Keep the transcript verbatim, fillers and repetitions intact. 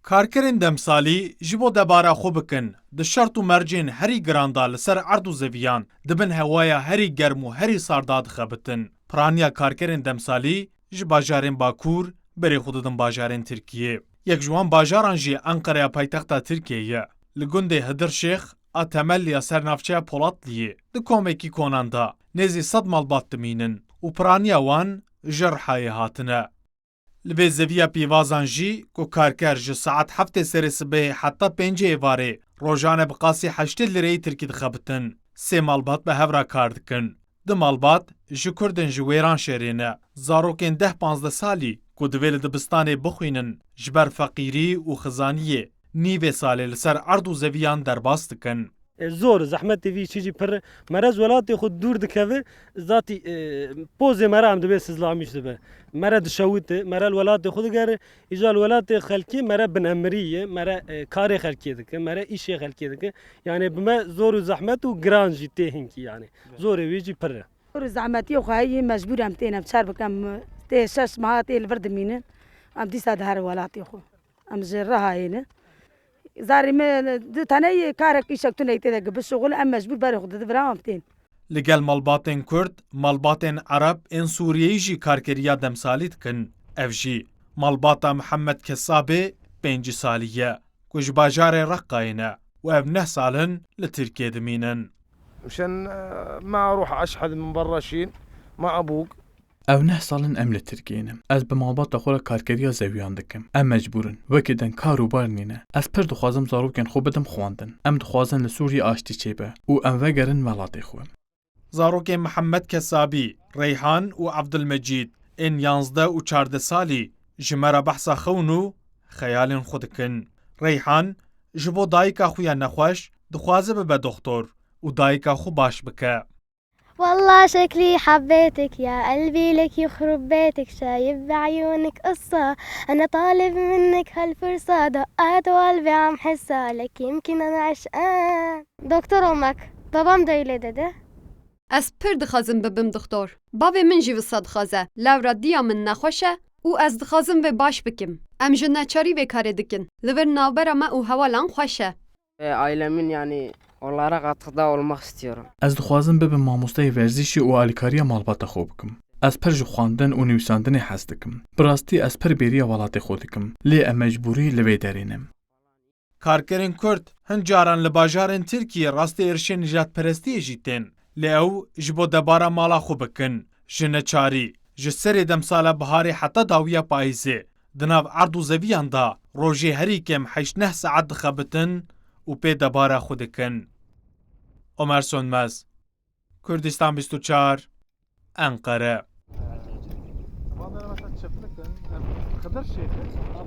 Karkerên demsalî ji bo debara xwe bikin, di şert û mercên herî giran de li ser erd û zeviyan, di bin hewaya herî germ û herî sar de dixebitin. Piraniya karkerên demsalî ji bajarên Bakur berê xwe didin bajarên Tirkiyê. Yek ji wan bajaran jî Enqereya paytexta Tirkiyê ye. Li gundê Hidir Şêx a temelliya ser navçeya Polatliye, di komekî konan de nêzî sed malbat dimînin û piraniya wan ji Rihayê hatine. Li vê zeviya pîvazan jî ku karker ji saet heftê serê sibehê heta pêncê êvarê rojane bi qasî heştê lireyê tirkî dixebitin, sê malbat bi hev re kar dikin. Du malbat ji Kurdên ji Wêranşêrê ne. Zarokên deh panzdeh salî ku divê li dibistanê bixwînin, ji ber feqîrî û xizaniyê nîvê salê li ser erd û zeviyan derbas dikin. E, zor, zehmetê vî çî jî pir e. Mere ji welatê xwe dûr dikeve, zatî, e, pozê mere em dibê sizlamîş dibe. Mere dişewite, mere li welatê xwe digere, îja li welatê xelkê mere binemirî ye, mere, e, karê xelkê dike, mere îşê xelkê dike. Yani bi me zor û zehmet û giran jî tê hinkî yani. Zorê wî jî pir e. Zor û zehmetiyê xwe heye, mecbûr em tên, em çer bikin, em tê şeş meha tê li vir dimînin. Em dîsa diherin welatê xwe. Em ji Rihayê ne. Zarê me du tane ye, karek îşek tune tê de bişuxul, em mecbûr berê xwe didin vira em tên. Li gel malbatên Kurd, malbatên Ereb ên Sûriyeyî jî karkeriya demsalî dikin. Ev jî malbata Mihemed Kesabê pêncî salî ye, ku ji bajarê Reqqayê ne û ev neh sal in li Tirkiyê dimînin. عشان، آه، ما أروح أشحذ من برا شين، ما أبوق. Ew neh sal in em li Tirkiyê ne. Ez bi malbata xwe re karkeriya zewiyan dikim. Em mecbûr in. Wekî din kar û bar nîne. Ez pir dixwazim zarokên xwe bidim xwendin. Em dixwazin li Sûriyê aştî çêbe û em vegerin welatê xwe. Zarokên Mihemed Kesabî, Reyhan û Evdilmecîd ên yanzdeh û çardeh salî ji me re behsa xewn û xeyalên xwe dikin. Reyhan ji bo dayika xwe ya nexweş dixwaze bibe doxtor û dayika xwe baş bike. والله شكلي حبيتك يا قلبي، لك يخرب بيتك، شايف بعيونك قصة. أنا طالب منك هالفرصة، دقات وقلبي عم حسها، لك يمكن أنا عشقان. Doktor olmak, babam da öyle dedi. Ez pir dixwazim bibim dixtor. Bavê min jî wisa dixwaze. Lewra diya min nexweş e û ez dixwazim vê baş bikim. Em ji neçarî vê karê dikin. Li vir navbera me û hewalan xweş e. E, ailemin yani onlara katkıda olmak istiyorum. Ez dixwazim bibim mamosteyê werzîşê û alîkariya malbata xwe bikim. Ez pir ji xwendin û nivîsandinê hez dikim. Bi rastî ez pir bêriya welatê xwe dikim. Lê em mecbûrî li vê derê ne. Karkerên Kurd hin caran li bajarên Tirkiyê rastê êrişên nijadperestiyê jî tên. Lê ew ji bo debara mala xwe bikin. Ji neçarî, ji serê demsala biharê heta dawiya payîzê, di nav erd û zeviyan de rojê herî kêm heşt neh saet dixebitin û pê debara xwe dikin. Omer Sönmez, Kurdistan bîst û çar, Enqere. Van dere mesela çiftlik in, em Xıdır Şêx in.